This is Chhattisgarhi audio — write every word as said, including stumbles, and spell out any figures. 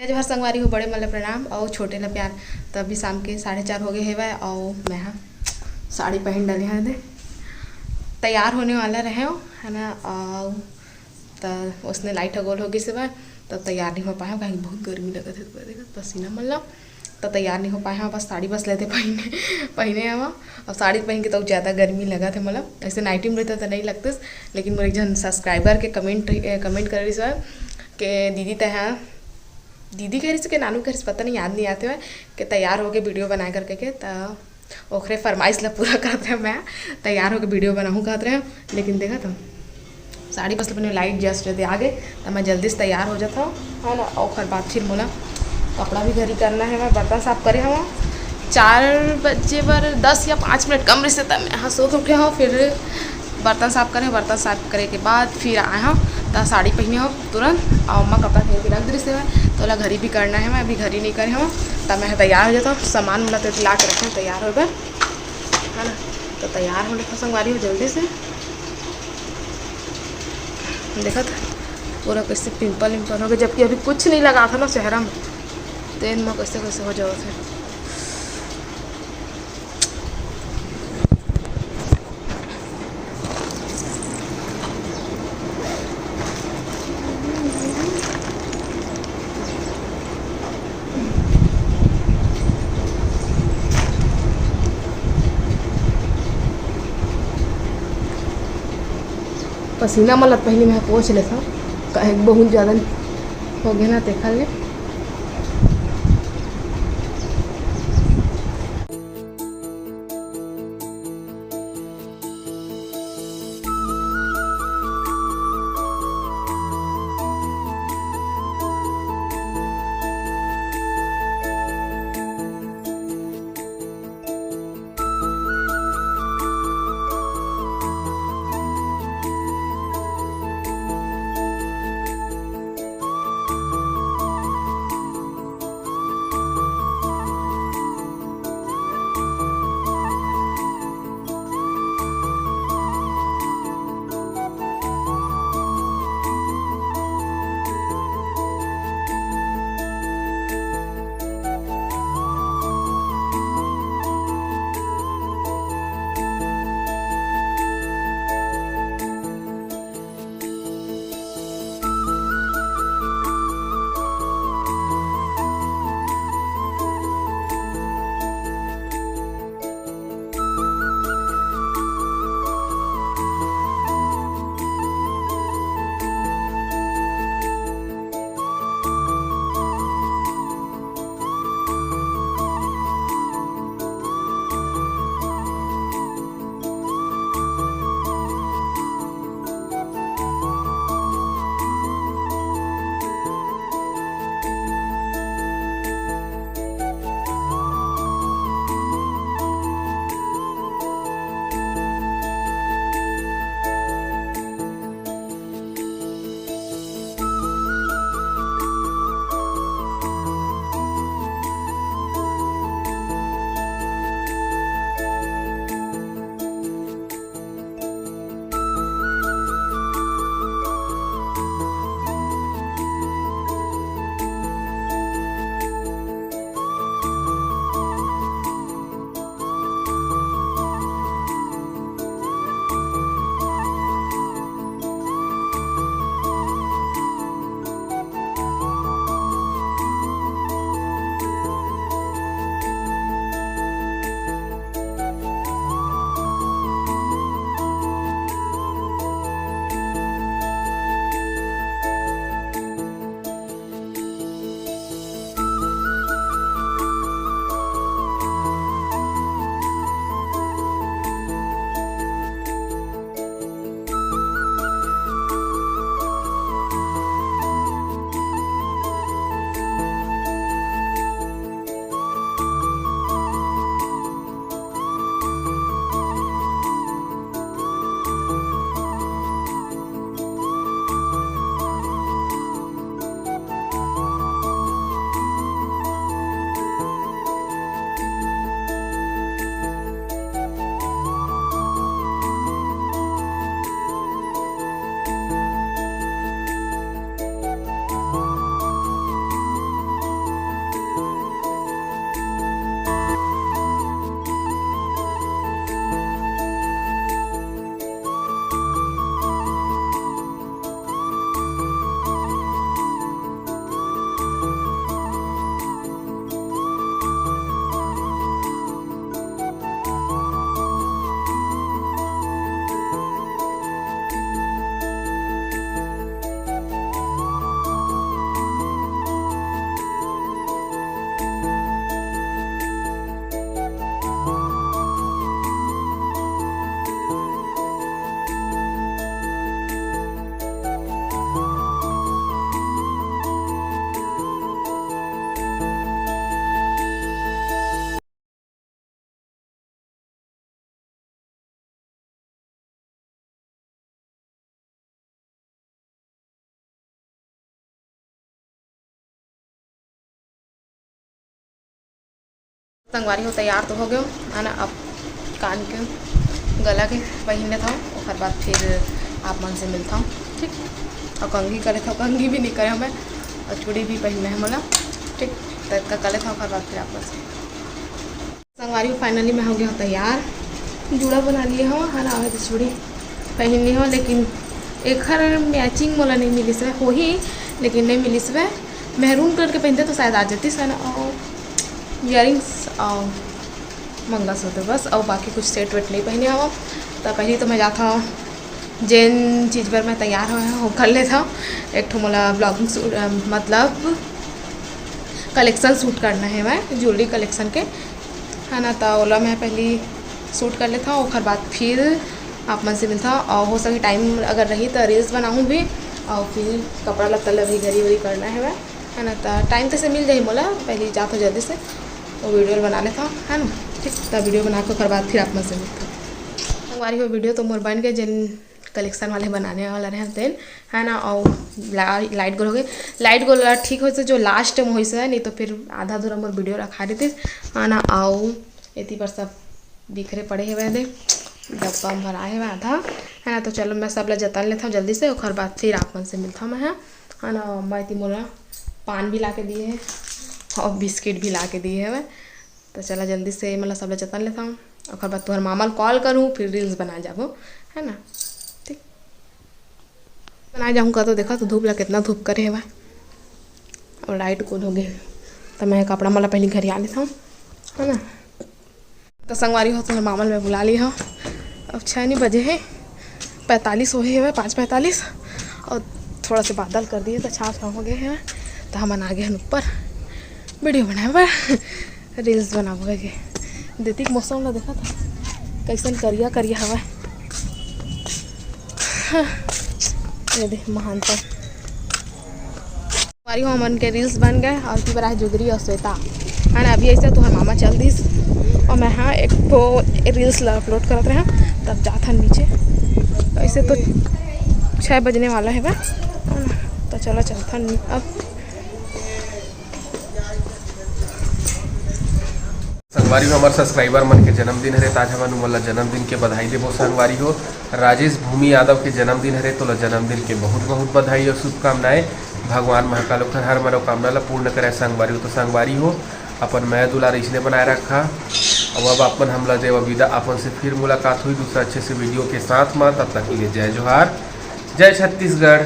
जय जोहार संगवारी हो, बड़े मन ल प्रणाम अउ छोटे ल प्यार। त अभी शाम के साढ़े चार हो गए हेवय अउ मैं हा साड़ी पहन डले हंव दे, तैयार होने वाला रहे हो, है ना। अउ त उसने लाइट ह गोल हो गइस हेवय, त तैयार नहीं हो पाए हंव, काहे कि बहुत गर्मी लगत हे। त देखत पसीना मन ल, त तैयार नहीं हो पाए हंव, बस साड़ी बस लेते पहने पहने हंव। अब साड़ी पहन के तो ज्यादा गर्मी लगत हे मोला, ऐसे नाइटी में रहता तो नहीं लगते। लेकिन मोर एक झन सब्सक्राइबर के कमेंट कमेंट कर रही के दीदी तैं हा दीदी कह रही के नानू कह रही, पता नहीं, याद नहीं आते हुए कि तैयार होके वीडियो बनाए करके के, त ओखरे फरमाइश ला पूरा करत रहे। मैं तैयार होके वीडियो बनाहूँ कहत रहे, लेकिन देखा तो साड़ी बस अपने लाइट जस्ट दे आगे, त मैं जल्दी से तैयार हो जाता हूँ, है ना। ओखर बाद फिर मोला कपड़ा भी घरी करना है, मैं बर्तन साफ करे हूँ। चार बजे बर दस या पाँच मिनट कम रहिस, त मैं यहाँ सो के उठे हूँ, फिर बर्तन साफ करे, बर्तन साफ करे के बाद फिर आए हूँ, त साड़ी पहने हूँ तुरंत, अउ अम्मा कपड़ा घेर के रख दे रहिस हे, त ओला घरी भी करना है, मैं अभी घरी नहीं करे हूँ, त मैं तैयार हो जाता हूँ। सामान मोला तो ला के रखे हूँ तैयार होए बर, है ना। तो तैयार हो लेता संगवारी हो जल्दी से। देखत पूरा कैसे पिंपल विंपल हो गए, जबकि अभी कुछ नहीं लगा था ना चेहरा में, तेन में कैसे कैसे हो जावत है। पसीना मन ल पहिली मैं पोंछ लेथंव, काहे कि बहुत ज्यादा हो गए ना, तेखर ले। संगवारी हो, तैयार तो हो गयो, है ना। अब कान के, गला के पहिन लेथव, ओकर बाद फिर आप मन से मिलथव, ठीक। और कंघी करे थव, कंघी भी नहीं करे हमें, और चूड़ी भी पहिनना है मोला, ठीक। तो इतना कर लेथव, ओकर बाद फिर आप मन से। संगवारी हो, finally मैं हो गया तैयार, जूड़ा बना लिए हो, है ना। अभी तो चूड़ी पहिन ली हो, लेकिन एखर matching मोला नहीं मिलिस है, होही लेकिन नहीं मिलिस है। Maroon colour के पहनते तो शायद आ जातीस, है ना। और earrings और मंगलसूत्र बस, और बाकी कुछ set वेट नहीं पहने हो। तो पहली तो मैं जाता हूँ, जेन चीज़ पर मैं तैयार हुआ हूँ, कर लेता हूँ। एक ठो मोला vlogging shoot, अ, मतलब collection shoot करना है मैं, jewellery collection के, है ना। तो ओला मैं पहली shoot कर लेता हूँ, ओकर बाद फिर आप मन से मिलता हूँ। और हो सके time अगर रही तो reels बनाऊँ भी, और फिर कपड़ा लत्ता ला भी घरी वरी करना है मैं, है ना। तो time तो से मिल जाही मोला, पहली जात हो जल्दी से, वो video बना लेता हूँ, है ना। ठीक, तो video बना के ओकर बाद फिर आप मन से मिलता हूँ। संगवारी हो, video तो मोर बन गए, जेन collection वाले बनाने वाला रहे तेन, है ना। और ला-, light गोल हो गए, light गोल वाला ठीक होइस जो last में होइस है, नहीं तो फिर आधा अधूरा मोर video रखा देतीस, है ना। और एती पर सब बिखरे पड़े हेवय दे, डब्बा में भराए हेवय आधा, है ना। तो चलो, मैं सब ला जतन लेथव जल्दी से, ओकर बाद फिर आप मन से मिलथव मैं, है ना। अम्मा एती मोला पान भी ला के दिए है और बिस्किट भी ला के दिए हेवय। तो चला जल्दी से मतलब सब ला जतन लेथव, ओकर बाद तुहर मामा ल call करूँ, फिर reels बना जाबो, है ना। ठीक, बना जाऊँ का तो देखा तो धूप ला कितना धूप करे हेवय, और light गोल हो गए। तो मैं कपड़ा मला पहले घरिया लेथव, है ना। तो संगवारी हो, तुहर मामा ल मैं बुला ली हव। अब छः नहीं बजे है, पैंतालीस होहे हेवय, पाँच पैंतालीस, और थोड़ा से बादल कर दिए तो छाँव छाँव हो गए हेवय। तो हमन आ गए हन ऊपर video बनाए बर, reels बनाबो करके। देती के मौसम ला देखा था, कैसन करिया करिया हवय। हाँ, ये देख महानता। संगवारी हो, हमन के reels बन गए और की बरा है जुगरी और श्वेता, है ना। अभी ऐसे तुहर मामा चल दिस और मैं, हाँ, एक ठो reels ला upload करत रहे, तब जात हन नीचे। ऐसे तो छः बजने वाला है बा, है ना। तो चलो चलथन अब। संगवारी हो, हमार subscriber मन के जन्मदिन हरे, त आज हमन उमन ला जन्मदिन के बधाई देबो। संगवारी हो, राजेश भूमि यादव के जन्मदिन हरे, तोला जन्मदिन के बहुत बहुत बधाई और शुभकामनाएं। भगवान महाकाल ओखर हर मनोकामना ला पूर्ण करे। संगवारी हो, तो संगवारी हो, अपन मया दुलार इसने बनाए रखा। और अब अपन हमला देवा विदा, अपन से फिर मुलाकात हुई दूसरा अच्छे से video के साथ में। तब तक के लिए जय जोहार, जय छत्तीसगढ़।